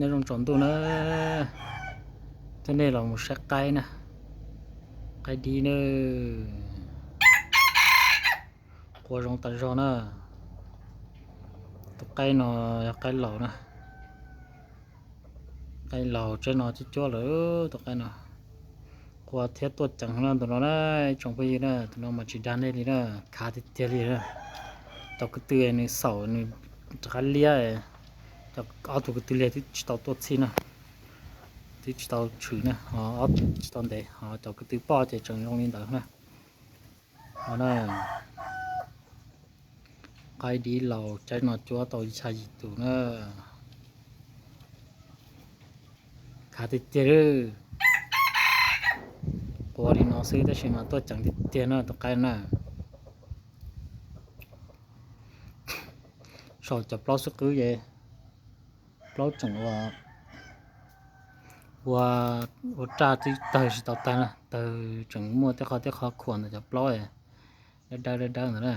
Nyob zoo tsaus ntuj na, coj nej los mus saib qaib na, qaib dib na, qua zoo tas zog na. Tus qaib no yog qaib laus na, qaib laus tsaib no cuab cuab lawm tus qaib no. Qua thiab tuaj ceev no tus no na, ib tsoom phooj ywg na, tus no mas tsis dag nej li na, khav tiag tiag li na. Cov ko tw nws xaum nws rov qab liab, cov ob tug ko tw liag twb tsis tau tuaj txhij na, twb tsis tau tshwm na, ho ob tug tsis tau ntev, ho cov ko tw poj ces tseem zoo li ntawd na. Ho na, qaib dib laus tsaib no cuab tau xya yim tus na. Khav tiag tiag li. Qua li no xwb tab sis mas tuaj ceev tiag tiag na tus qaib na. Saum cov plaub xub qwb ces plaub tseem ua, ua, ua raj twb tawg tsis tau tag na, tawg tseem muaj tej qho tej qho khuam ntawm cov plaub dawb dawb dawb dawb ntawd na.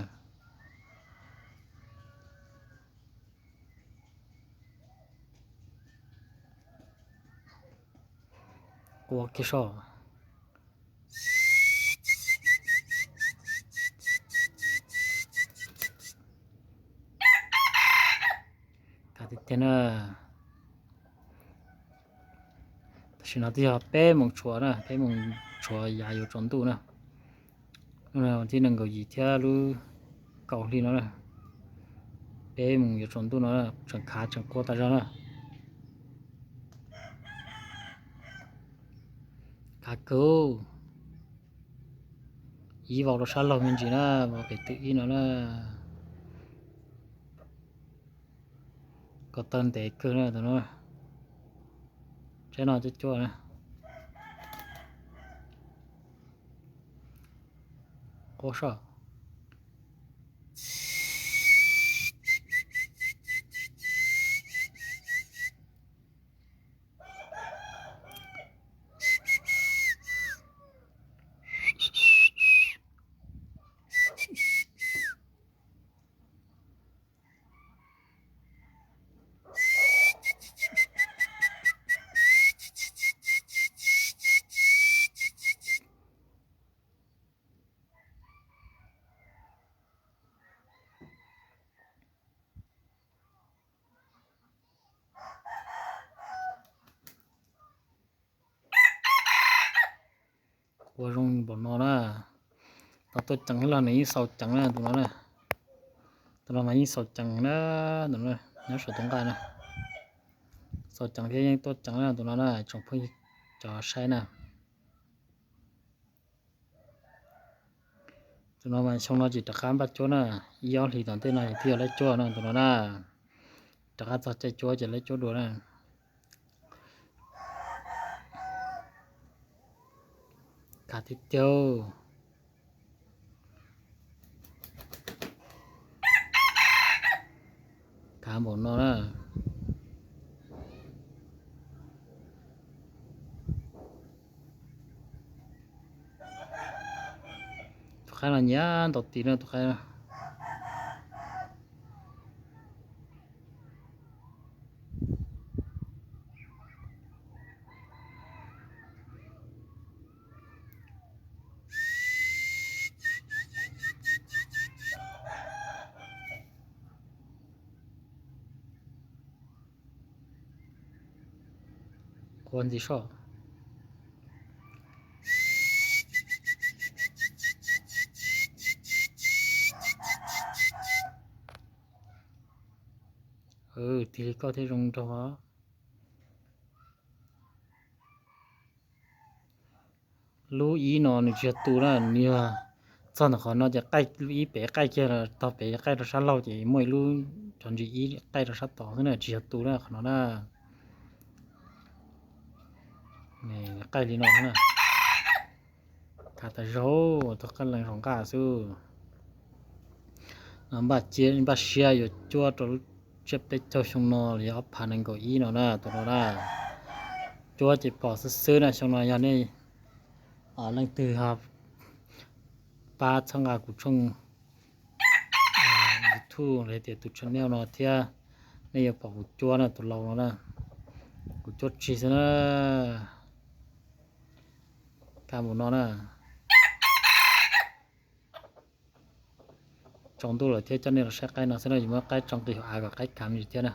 Qua kiag soj. Khav tiag tiag na. Tam sim no twb yog peb moos tshuav na, peb moos tshuav yav yuav tsaus ntuj na. Lub no thib nees nkaum yim thiab lub kaum hli no na, peb moos yuav tsaus ntuj no tseem khav tseem qua tas zog na. Khav kawg, ib vau rau sab laug me ntsis na, vau pem twg ib no na. Ko taw ntev kawg na tus no, tsaib no cuab cuab na. Quab soj. Ua zoo npaum no na, tau tuaj ceev los nws yeej xaus ceev na tus no na. Tus no mas yeej xaus ceev na, tus no nyob saum tus nqaj na. Xaus ceev thiab yeej tuaj ceev na tus no na, tsoom phooj ywg cov saib na. Tus no mas xyoo no tsis rov qab npaj cuab na, ib ob hlis tom ntej no twb yog laib cuab no tus no na. Rov qab txog caij cuab ces laib cuab dua na. Khav tiag tiag. Khav npaum no na. Tus qaib no nyiam ntaus tis na tus qaib no. Quab ntxiv soj. Tig li koj thiaj zoo nraug. Lub ib no nws tsis yog tu na, nws yog txog ntawm qhov no ces qaij lub ib pem qaij kiag los tog pem qaij rau sab laug ces muaj ib lub cov ntsis ib qaij rau sab tod xwb na, tsis yog tu na qhov no na. Qaij li no na. Khav tas zog, tus qaij lees zaum nqaj xwb. Npaj siab yuav cuab rau lub tsiab peb caug xyoo no los yog ob phav nees nkaum ib no na tus no na. Cuab ces pom xwb xwb na, xyoo no yog nej leej twg ho pab txhawb nqa kuv tshooj YouTube los tias tus channel no thiab, nej yuav pom kuv cuab na tus laus no na. Kuv cuab tsi xwb na. Kaj mus no na. Tsaus ntuj lawm thiab, coj nej los saib qaib no xwb na, yuav muab qaib tso nqis hauv av kom qaib kav me ntsis thiab na.